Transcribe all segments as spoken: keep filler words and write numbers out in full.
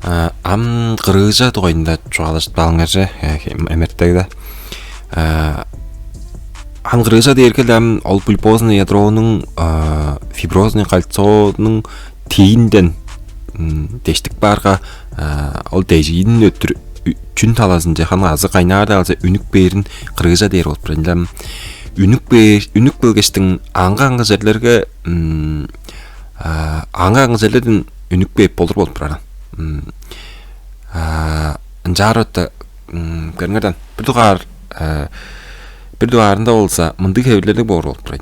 Ам грыжа дугайында чугаалажып каалыңарже, эмертегде. Ам грыжа дээрге ам ол пульпозный ядронуң, фиброзный кольцонуң тиинден дештик баарга, ол дежиин өттүр, чүн талазынче ханы азы кайнаар-даа алза үнүп бээрин грыжа дээр болуп турар. Ынчан үнүп бээр, үнүп келгештиң аңгы-аңгы черлерге, аңгы-аңгы черлерден үнүп кээп болур болуп турар. Ынчаар отта, көрүңерден, бир дугаар, бир дугаарында болза мындыг хевирлерлиг боор болуп турар.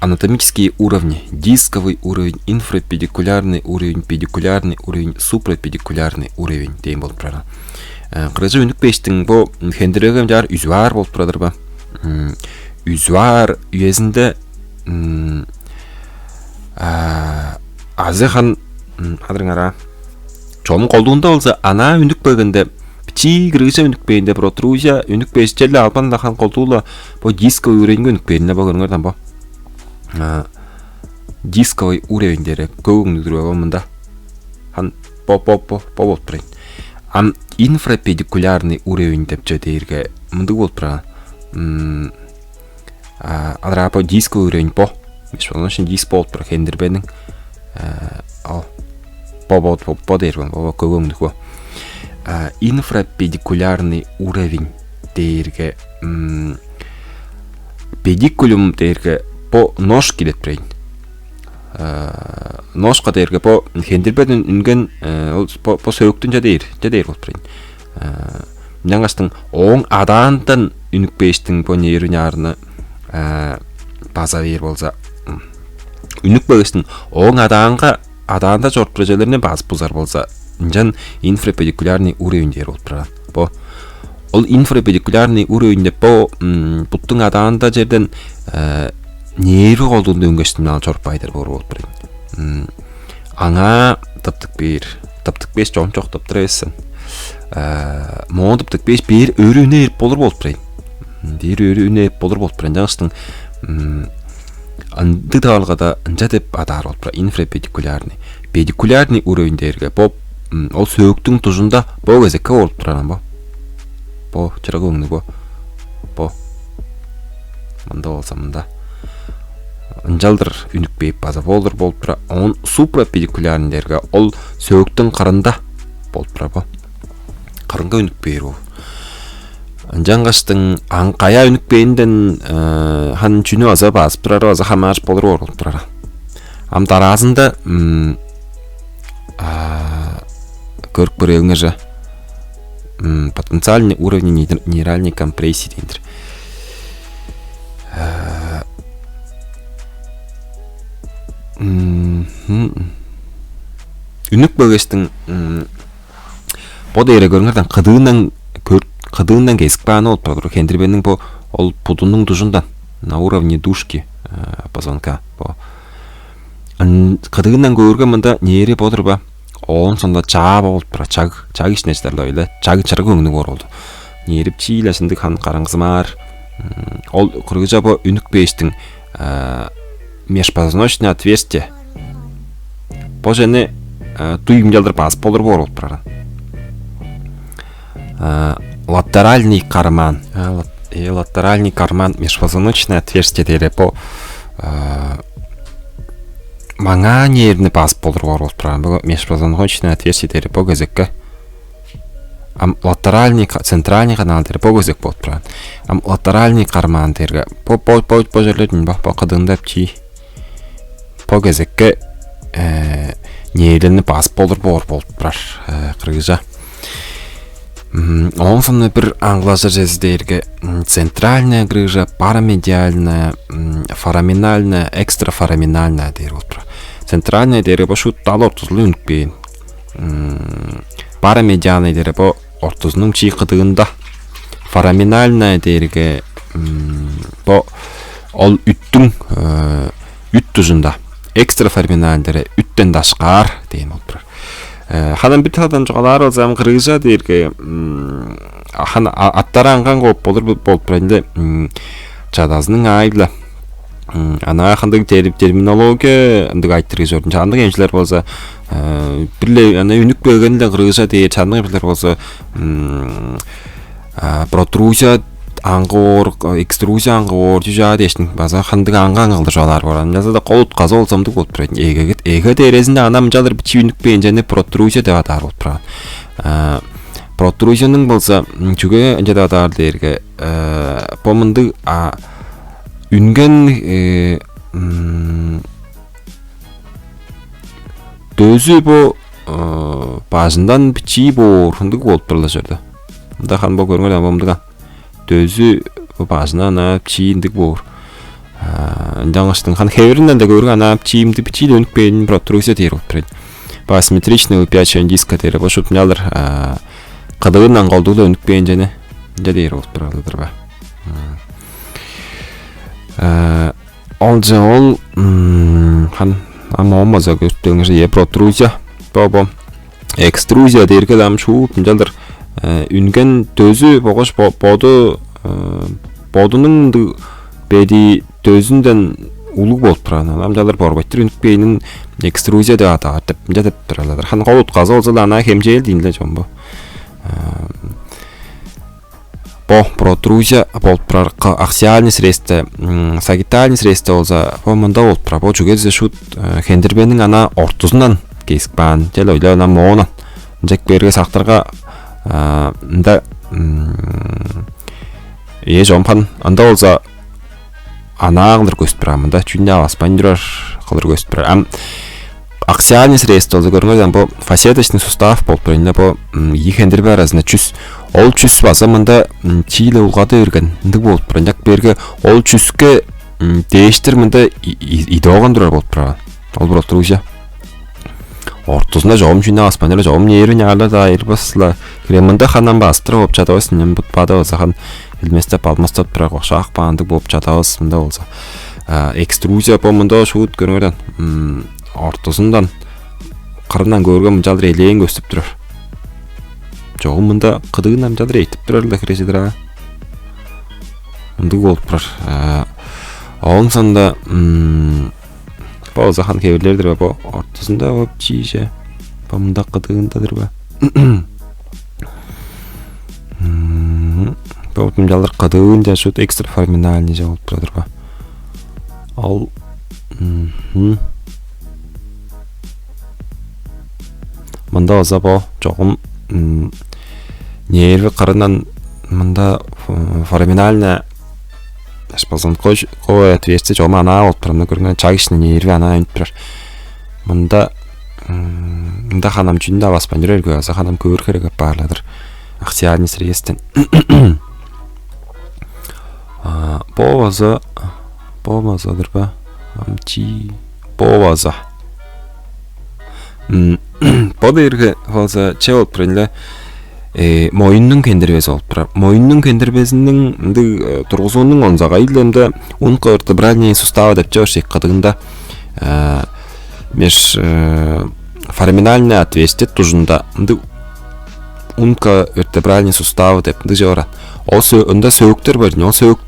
Анатомические уровни: дисковый уровень, инфрапедикулярный уровень, педикулярный уровень, супрапедикулярный уровень дээн болуп турар. Грыжа үнүп кээштиң бо хендирбеге ынчаар үзүп аар болуп турар ба. Үзүп аар үезинде азы хан адырыңар аа. Чонуң колдуунда болза, анаа үнүп келгенде, бичии грыжа үнүп кээнден, протрузия үнүп кээш, черле албан-даа хан колдуу-ла бо дисковый уровеньге үнүп кээрин-не бо көрүңерден бо. Дисковый уровень дээрге көк өңнүг-дүр бе, бо мында. Хан бо, бо, бо, бо болуп турайн. Ам инфрапедикулярный уровень деп чүве дээрге мындыг болуп турар. Адыраа, бо дисковый уровень бо. Межпозвоночный диск болуп турар, хендирбениң. Ол бо, бо, бо, бо дээр бо, бо көк өңнүг бо. Инфрапедикулярный уровень дээрге, педикулум дээрге бо ножки деп турайн. Ножка дээрге бо хендирбеден үнген, ол бо, бо сөөктүн ча дээр, ча дээр болуп турайн. Ынчангаштың ооң адаандан үнүп кээштиң бо нервнаарны база бээр болза, үнүп кээштиң ооң адаанга, адаанда чоруп турар черлерни базып бузар болза, ынчан инфрапедикулярный уровень дээр болуп турар. Бо ол инфрапедикулярный уровень деп бо буттуң адаанда черден нерви колдуунда үнгештиң мынаар чоруп баайдар боор болуп турар. Аңаа тыптып кээр, тыптып кээш, чоом чок тыптыр эвес сен. Моон тыптып кээш, бээр өрү үне эрип болур болуп турайн. Бээр өрү үне эрип болур болуп турайн. Жаңыштың ындыг тавалгада ынча деп адаар болуп турар: инфрапедикулярный. Педикулярный уровень дээрге бо, ол сөөктүң дужунда бо кезекке болуп турар бо. Бо чырык өңнүг бо. Бо. Мында болза мында. Ынчалдыр үнүп кээп база болур болуп турар. Оон супрапедикулярный дээрге ол сөөктүң кырында болуп турар бо. Кырынга үнүп кээр ол. Ынчангаштың аңгая үнүп кээнден хан чүнү база базып турары база хамаарыш болур болуп турар. Ам дараазында көрүп көрээлиңер же. Потенциальный уровень нейральной компрессии дейндир. Үнүп келгештиң бо дээре көрүңерден кыдыындан көр, кыдыындан кезип кааны болуп турар. Хендирбениң бо ол будунуң дужундан, на уровне дужки позвонка бо. Кыдыындан көөрге мында нээри бодур ба? Оон сонда чаа болуп турар, чаг, чаг ишине чыдарлап эле, чаг чырык өңнүг боор болду. Нээрип чииле ындыг хан караңгызымаар. Ол кыргыжа бо үнүк бээштиң межпозвоночное отверстие. Бо жени дуй ымчалдыр базып болур боор болуп турар. Латеральный карман. Латеральный карман межпозвоночное отверстие дээре бо маңаа нервни базып болур боор болуп турар. Бо межпозвоночное отверстие дээре бо кезекке. Ам латеральный, центральный канал дээре бо кезек болуп турар. Ам латеральный карман дээрге бо бо бо бо жерлерден бо бо кыдыында чии. Бо кезекке нээлерни базып болур боор болуп турар кыргыжа. Оон соңна бир аңгылажыр чези дээрге центральная грыжа, парамедиальная, фораминальная, экстрафораминальная дээр болуп турар. Центральная дээрге бо шут дал ортузулу үнүп кээн. Парамедиальная дээрге бо ортузунуң чии кыдыында. Фораминальная дээрге бо ол үттүң үт дужунда. Экстрафораминальная дээрге үттен дашкаар дээн болуп турар. Ханан бир тадан чугаалаар болзам, грыжа дээрге хан аттары аңган кооп болур болуп турар. Ынча чадазының аайы-биле Ана хандыг терминология ындыг айтырыы чордун. Чаандык эмчилер болза, бир-ле ана үнүк бөгөнү-ле кыргыжа дээр, чаандык эмчилер болза протрузия аңгы боор, экструзия аңгы боор, чү чаа дээштиң база хандыг аңгы аңгылдыр чугаалаар боор. Ынчалза-даа кол утказы болза мындыг болуп турар. Эге, эге дээрезинде ана мынчалдыр бичии үнүк бээнчени протрузия деп адаар болуп турган. Протрузияның болза чүге ынча деп адаар дээрге, бо мындыг үнген дөзү бо бажындан бичии боор ындыг болуп турар-ла чорду. Мында хан бо көрүңер, ам мындыган дөзү бо бажындан ана бичии ындыг боор. Ынчангаштың хан хеверинден-даа көрүңер, ана бичии, мынды бичии-ле үнүк бээнин протрузия дээр болуп турар. Бо асимметричный выпячивание диска дээр, бо шуут мынчалдыр кыдыындан колдуг-ла үнүк бээнчени ынча дээр болуп турар-дыр ба. Ол же ол хан ам оомаза көстүңүр е протрузия, бо бо экструзия дээрге ам шуут мынчалдыр үнген дөзү болгаш боду, бодунуң ындыг беди дөзүнден улуг болуп турган. Ам мынчалдыр борбайтыр үнүк бээнин экструзия деп адаар деп мынча деп туралар. Хан кол утказы болза-даа ана хемчээл диин-ле чон бо. Бо протрузия болуп турар аксиальный срезде, сагиттальный срезде болза бо мында болуп турар. Бо чүге дизе шуут хендирбениң ана ортузундан кесип каан, чел ойлап ана моонан ынчак берге сактырга мында ээ чомхан ында болза анаа кылыр көстүп турар, мында чүнү аваспайн турар кылыр көстүп турар. Ам аксиальный срезде болза көрүңер, ам бо фасеточный сустав болуп турар. Ында бо ийи хендирбе аразында чүс, ол чүс база мында чииле улгады берген ындыг болуп турар. Ынчак берге ол чүске дээштир мында идооган турар болуп турар. Ол бир оттуругже ортузунда чогум чүнү аваспайн турар, чогум нервин аалда-даа айырбас-ла. Кремында ханам баастыр оп чадавас, нем бутпады болза хан билместеп, алмастап турар кошаак баандыг болуп чадавас. Мында болза экструзия бо мында шуут көрүңерден ортузундан кырындан көөрге мынчалдыр элээн көстүп турар. Чогум мында кыдыын амчалдыр эйтип турар-ла хире чыдыраа. Ындыг болуп турар. Оон сонда бо ызахан хевирлер-дир бе? Бо ортузунда бо чииже, бо мында кыдыында-дыр бе? Бо мынчалдыр кыдыынча шут экстрафораминальныйже болуп турар-дыр бе? Ол мында болза бо чогум нерви кырынан мында фораминальная межпозвонковое отверстие чогум анаа болуп турар. Мында көрүңер, чаг ишине нерви анаа үнүп турар. Мында мында ханам чүнү-даа баспайн чүрер, көзү ханам көөр херек аппаарладыр. Аксиальный срезтен. Бо база, бо база-дыр ба? Амчи бо база. Бо дээрге база че болуп турар эле. Моюннуң кендирбези болуп турар. Моюннуң кендирбезиниң ындыг тургузуунуң онзагайылында унковертебральные суставы деп чыгыр шек кыдыында меж фораминальное отверстие тужунда ындыг унковертебральный суставы деп ындыг чыгарат. Ол ында сөөктөр бар. Ол сөөк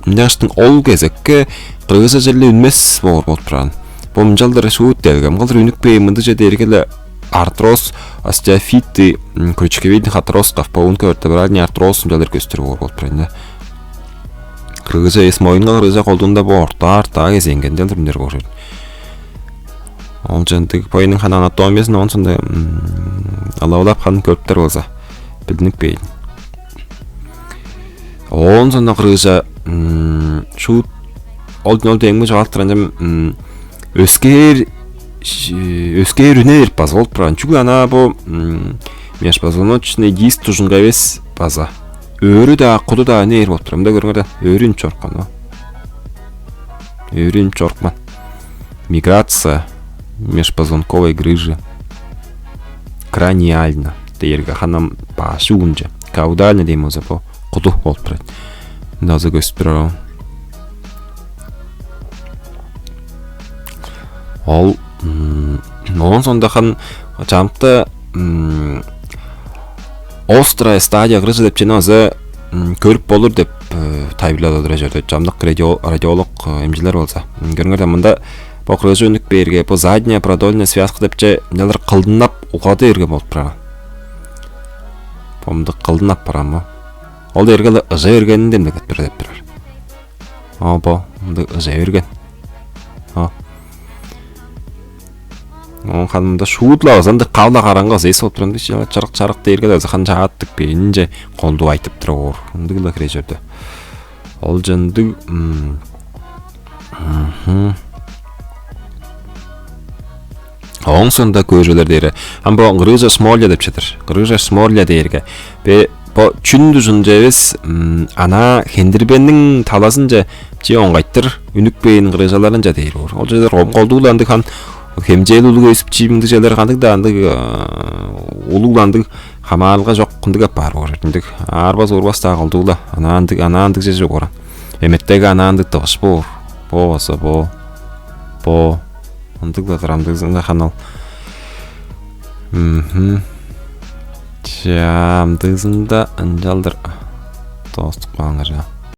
ынчаштың ол кезекке кыргыза черле үнмес боор болуп турган. Бо мынчалдыр шуут делгем кылдыр үнүп кээр мындыже дээрге-ле артроз, остеофиты, крючковидных отростков, бо унковертебральный артроз мынчалдыр көстүр боор болуп турган. Кыргыза эс моюнга кыргыза колдуунда бо ортаа артаа кезеңгенден турмунер боор. Ол жантык боюнуң хана анатомиясын оон сонда алавылап ханын көрүптер болза билдинип бээр. Оон сонда кыргыжа шуут ол ол деңми жогаалып турган өскээр өскээр үнер база болуп турган. Чүгле ана бо межпозвоночный диск тужунга эвес база өөрү-даа куду-даа үнээр болуп турар. Мында көрүңер да, өөрү үнүп чорупкан. Өөрү үнүп чорупкан. Миграция межпозвонковой грыжи. Краниально дээрге ханам баш уунча. Каудально дейм болза бо куду болуп турат. Ындаазы көстүп турар. Ол оон сондо хан чамтта острая стадия грыжи деп чени база көрүп болур деп тайылбырлап олура чорду. Чамдык радио-, радиолог эмчилер болза. Көрүңер да, мында бо кырыжы үнүп бээрге, бо задняя продольная связка депче мынчалдыр кылдынап угады берген болуп турар. Бо мындыг кылдынап барган бо. Ол дээрге ыжа бергенин демдек деп турар. О, бо мындыг ыжа берген. О. Оон ханымда шуудла ызандык кавла караңгы эс болуп турган дээш, чарык-чарык дээрге азы хан чааттык бээнинче колдуп айтып тура боор. Ындыг-ла хире чорду. Ол жындыг. Ооң соонда көөрүлер дээри. Ам бо грыжа смоля деп чедир. Грыжа смоля дээрге бе бо чүн дужунча эвес, ана хендирбениң талазынча чи оңгайтыр үнүк бээн грыжаларынча дээр боор. Ол чедер ом колдууландыг хан хемчээл улуг өсүп чиимиңдиг челер кандыг-даа андыг улугландыг хамаарылга чок кындыг апаар боор. Ындыг аарбас уурбас-даа колдуула. Анаандыг анаандыг чеже боор. Эметтеги анаандыг дывыш боор. Бо база бо бо ындыг-ла кырамдыгызында ханал. Мхм. Чамдыызында ынчалдыр достук кылаңар.